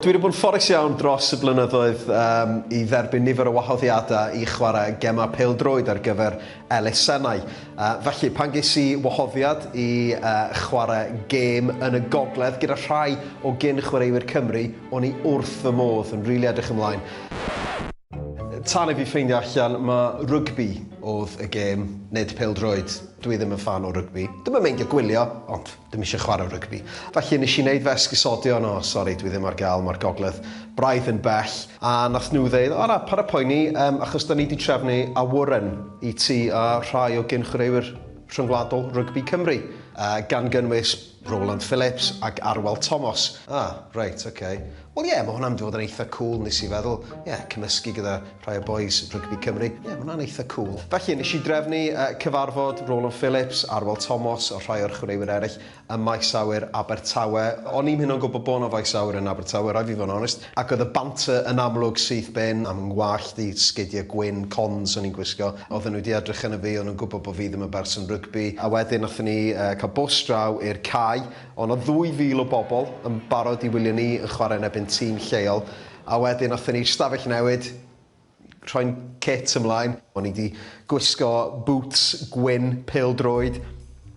Dwi wedi bod yn ffodus iawn dros y blynyddoedd i dderbyn nifer o wahoddiadau i chwarae gemau pêl-droed ar gyfer elusennau. Felly, pan ges i wahoddiad i chwarae gêm yn y gogledd gyda rhai o gyn chwaraewyr Cymru, o'n i wrth fy modd, yn rili edrych ymlaen. Tan i fi ffeindio allan ma' rygbi oedd y gêm, nid pêl-droed. Dwi ddim yn ffan o rygbi. Dwi'm yn meindio gwylio, ond dwi'm eisiau chwarae rygbi. Felly nes i wneud fy esgusodion, "O, sori, dwi ddim ar gael, mae'r gogledd braidd yn bell." A nath nhw ddeud, "O na, paid â poeni, achos da ni 'di trefnu awyren i ti a rhai o gyn-chwaraewyr rhyngwladol rygbi Cymru, gan gynnwys Rowland Phillips ac Arwel Thomas." Ah, reit, ok. Wel ie, mae hwnna'n mynd i fod yn eitha cool, nes i feddwl. Ie, yeah, cymysgu gyda rhai o boys rygbi Cymru. Ie, yeah, mae hwnna'n eitha cool. Felly, nes i drefnu cyfarfod Rowland Phillips, Arwel Thomas a rhai o'r chwaraewyr eraill ym maes awyr Abertawe. O'n i'm hyd yn oed yn gwybod bod 'na faes awyr yn Abertawe, rhaid fi fod yn onest. Ac oedd y banter yn amlwg syth bin am 'ngwallt i, sgidiau gwyn, cons o'n i'n gwisgo. Oedden nhw wedi edrych arno fi, o'n nhw'n gwybod bod fi ddim yn berson rygbi. A wedyn nathon ni cael bws draw i'r cae. Oedd 'na 2,000 o bobl yn barod i wylio ni yn chwarae yn erbyn tîm lleol. A wedyn athon ni i'r stafell newid, rhoi'n kit ymlaen. O'n i 'di gwisgo boots gwyn pêl-droed,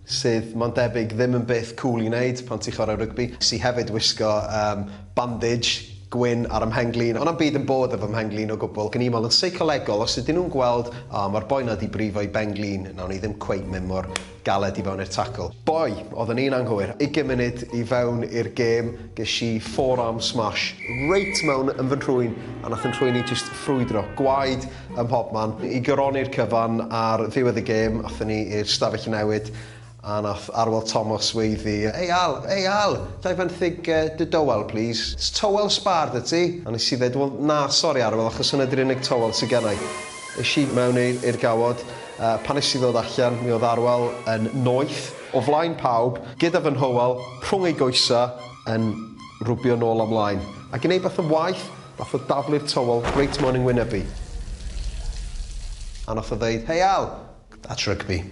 sydd, mae'n debyg, ddim yn beth cŵl i wneud pan ti'n chwarae rygbi. Nes i hefyd wisgo bandage gwyn ar 'y mhenglin. Ond na'm byd yn bod efo 'mhenglin o gwbl. Ac o'n i'n meddwl, yn seicolegol, os ydyn nhw'n gweld, "O, mae'r boi 'na 'di brifo ei benglin, nawn ni ddim cweit mynd mor galed i fewn i'r tackle." Boi, oedden ni'n anghywir. 20 munud i fewn i'r gêm, ges i forearm smash reit mewn yn fy nhrwyn, a nath 'y nhrwyn i jyst ffrwydro. Gwaed ym mhobman. I goroni'r cyfan, ar ddiwedd y gêm, athon ni i'r stafell newid, a nath Arwel Thomas weiddi, "Ei Al, ei Al, ga i fenthyg dy dowel, plîs? Oes towel sbâr 'da ti?" A nes i ddeud, "Wel, na, sori Arwel, achos hwnna 'di'r unig towel sy genna i." Es i mewn i'r gawod. Pan nes i ddod allan, mi oedd Arwel yn noeth, o flaen pawb, gyda fy nhowel rhwng ei goesa, yn rwbio nôl a mlaen. Ac i wneud beth yn waeth, nath o daflu'r towel reit mewn i ngwyneb i. A nath o ddeud, "Hey Al, that's rugby."